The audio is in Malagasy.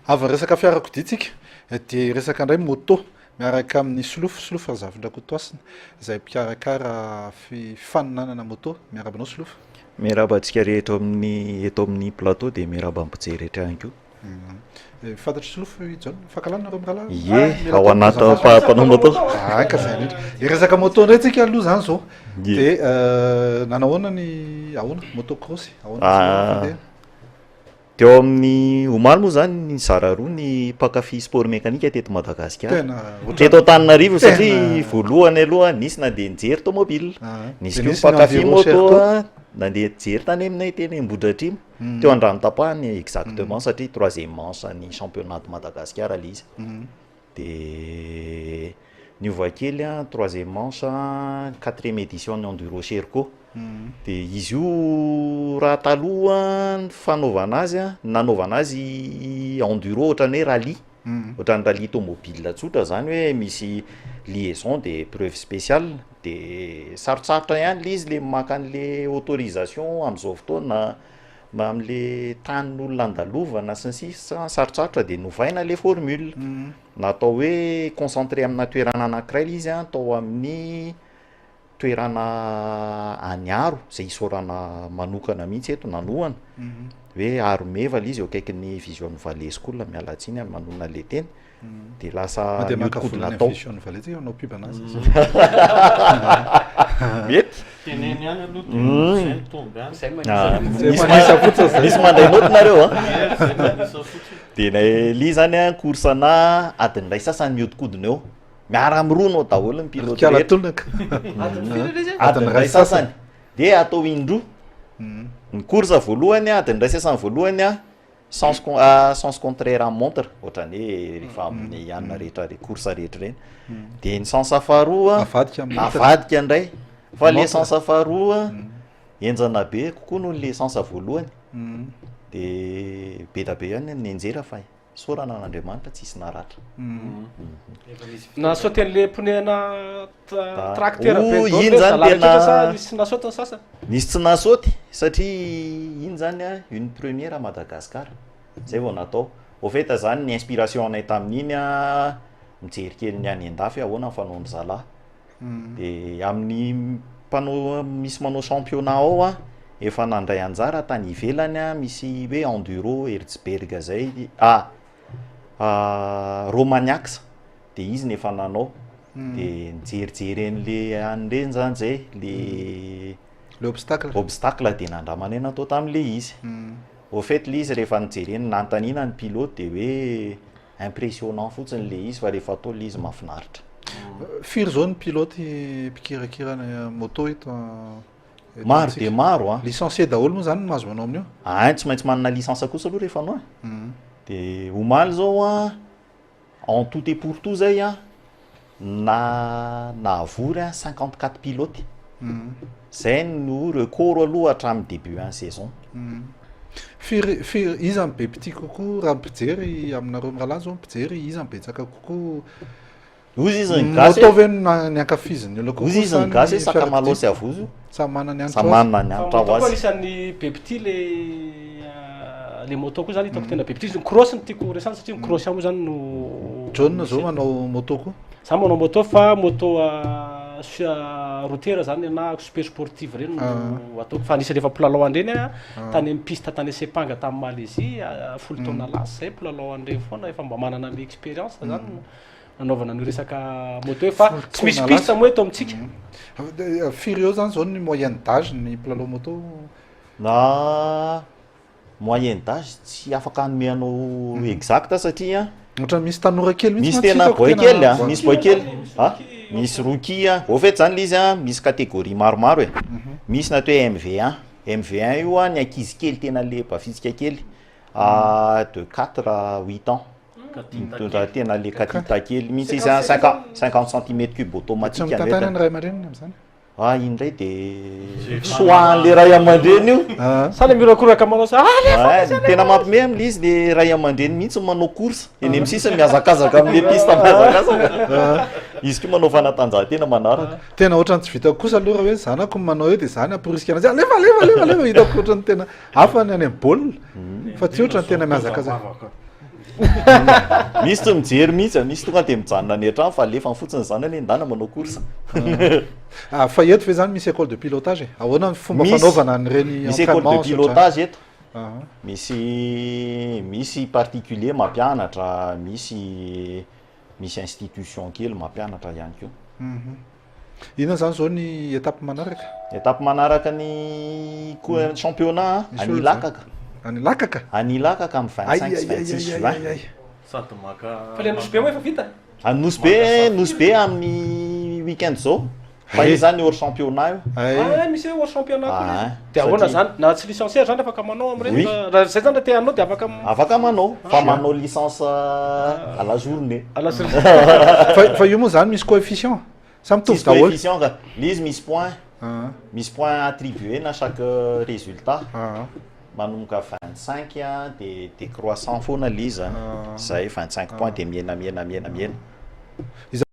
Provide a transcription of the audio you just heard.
Avy niresaka fiarakodia tsika dia hiresaka indray moto miaraka amin'i Solofo, Solofo Razafindrakotohasina izay mpikarakara fifaninanana moto. Miarahaba anao Solofo. Miarahaba antsika rehetra ao amin'ny eto amin'ny plateau dia miarahaba ny mpijery rehetra ihany koa. Fantatr'i Solofo i Jaona, mifankahalala nareo mirahalahy? Ie, ao anaty mpanao moto. Ah, ka zay indrindra. Hiresaka moto indray tsika aloha zany zao. Dia nanao ahoana ny ahoana motocross? Ahoana ny fandeha? Teo amin'ny omaly moa izany nizara roa ny mpankafy sport mécanique teto Madagasikara. Tena ohatran'ny- Teto Antananarivo satria tena- voalohany aloha nisy nandeha nijery tomobile. Ah, Nisy dia koa nisy ny mpankafy enduro moto Sherco. a, nandeha nijery tany aminay teny Ambohidratrimo. Teo Andranotapahana exactement satria troisième manche an'ny championnat de Madagascar ilay izy. De niova kely an, troisième manche an, quatrième édition ny enduro Sherco. De izy io raha taloha ny fanaovana azy an, ny nanaovana azy enduro ohatran'ny hoe rallye, ohatran'ny rallye tomobile tsotra zany hoe misy liaison de épreuve spéciale, de sarotsarotra ihany le izy le maka an'le autorisation am'zao fotoana mba amle tanin'olona andalovana sy ny sisa sarotsarotra de novaina le formule, natao hoe concentré amina toerana anakiray le izy an, tao amin'ny toerana any Aro zay isaorana manokana mihitsy eto nanohana hoe Aro meva le izy eo akaikin'ny Vision Valley School miala tsiny aho manonona le teny de lasa Mandeha maka nihodinkodina vola any tao. Vision Valley tsika manao pub anazy. Mety. Teneno ihany aloha de zay mitombo ihany. Zay Ah, manisa Zay misy manisa fotsiny zay. Misy mandray naoty nareo an. Ie, zay manisa fotsiny. De na- le zany an course ana adiny iray sasany mihodinkodina eo. Miara-mirona ao daholo ny pilote Kala rehetra. tolona ka. Adiny firy ilay izy? Adiny iray sasany. De atao indroa. Ny course voalohany adiny iray sasany voalohany an, Sens con- sens contraire amin'ny montre, ohatran'ny hoe rehefa amin'ny anona rehetra re- course rehetra ireny. De ny sens faharoa Avadika amin'ny montre. avadika indray. Fa le Montre. sens faharoa henjana be kokoa noho le sens voalohany. De be da be ihany ny nianjera fa isaorana an'Andriamanitra tsisy naratra. Nasaoty an'le pneu ana tracteur be Oh, daholo iny ve zany zalahy tena rehetra sa nisy nasaoty ny sasany? Nisy tsy nasaoty satria iny zany a une première à Madagascar zay vao natao. Au fait zany ny inspiration anay tamin'iny a mijery kely ny any an-dafy hoe ahoana ny fanaon-dry zalahy. De amin'ny mpanao misy manao championnat ao a efa nandray anjara tany ivelany a misy hoe enduro Erzberg zay ah Romaniacs de izy no efa nanao. De nijerijery an'le any reny zany zay le Le obstacle. obstacle de nandramanay natao tam'le izy. Au fait le izy rehefa nijerena nanontaniana ny pilote de hoe impressionnant fotsiny le izy fa rehefa atao le izy mahafinaritra. Firy zao ny pilote mpikirakira ny moto eto eto Maro amintsika? de maro an. Licencié daholo moa zany no mahazo manao amin'io? Ein, tsy maintsy manana licence kosa aloha rehefa hanao e. De omaly zao an, en tout et pour tout zay an, na nahavory an 54 pilotes. Zay no record aloha hatramin'ny début an'ny saison. Firy firy iza no be mpitia kokoa raha mpijery aminareo mirahalahy zao mpijery iza no betsaka kokoa? Ozy izy ny gasy Moto ve no ny ankafizin'ny olona kokoa Ozy izy sa ny gasy ny hoe sakamalaho fiarakodia? sy avozo io. Samy manana ny Samy hanitra ho azy. manana ny Fa hanitra ho moto koa azy. anisan'ny be mpitia le le moto koa zany hitako tena be mpitia, ny cross no tiako resahana satria ny cross ihany moa zany no John zao manao moto koa. Za manao moto fa moto routière zany na super sportive reny no ataoko fa anisan'ny efa mpilalao an'ireny aho tany amin'ny piste tany Sepang tany Malaisie folo taona lasa zay mpilalao an'ireny foana efa mba manana ny expérience zany nanaovana an'io resaka moto io fa Folo tsy misy taona piste lasa. moa eto amintsika. Firy eo zany zao ny moyenne d'âge ny mpilalao moto? Na moyenne d'âge tsy afaka hanome anao exact satria Ohatran'ny misy tanora kely mihitsy misy mantsy tena hitako boy tena kely a, boy misy boy kely a, misy rookie a, au fait zany le izy a misy catégorie maromaro e, misy ny atao hoe MV1, MV1 io a ny ankizy kely tena le bafitsika kely de quatre à huit ans, mitondra tena le katita kely mihitsy izy a, cinquante cinquante centimètre cube Tsy automatique ny mitantana entany. ny ray aman-dreniny amin'izany. Ah iny ndray de choix an'le ray aman-dreny io. Sa le miorakoraka manao sa alefa Ouais, izy, ny tena alefa izy. mampime am'le izy le ray aman-dreny mihitsy manao course eny amin'ny sisiny mihazakazaka am'le piste mihazakazaka. Izy koa manao fanatanjahantena manaraka. Tena ohatran'ny tsy vitako kosa aloha raha hoe zanako no manao eo de za no hamporisika anazy alefa alefa alefa alefa hitako ohatran'ny tena hafa ny any amin'ny baolina fa tsy ohatran'ny tena mihazakazaka. Misy tsy mijery mihitsy, misy tonga de mijanona any an-trano fa alefany fotsiny zanany hoe ndana manao course. Ah, fa eto ve zany misy école de pilotage e? Ahoana ny fomba Misy. fanaovana an'ireny Misy école de entraînement sy ohatr'izany? pilotage eto. Ah. Misy particulier mampianatra, misy institution kely mampianatra ihany koa. Inona zany zao ny étape manaraka? Étape manaraka ny championnat Misy any olona Ilakaka. Any Ilakaka? Any Ilakaka amin'ny Ay, 25 sy ay, ay, 26 ay, juin. ay, ay. Sady maka Fa le Nosy Be moa efa vita? Any Nosy Be, Nosy Be amin'ny week-end zao. Fa Ay. io zany hors championnat io. Ay. Ah, misy hoe hors championnat koa Ah, izy. De ahoana satria- zany? Na tsy licencié zany afaka manao amin'ireny? Oui. Raha zay zany raha te hanao de afaka Afaka manao, fa manao licence à la journée. à la journée. Fa io moa zany misy coefficient? Sa mitovy Tsisy daholo? coefficient ka. Le izy misy point. Ah. Misy point attribué na chaque résultat. Ah. Manomboka 25 a, de décroissant foana le izy zany. Ah. Zay 25 points de mihena, mihena, mihena, mihena.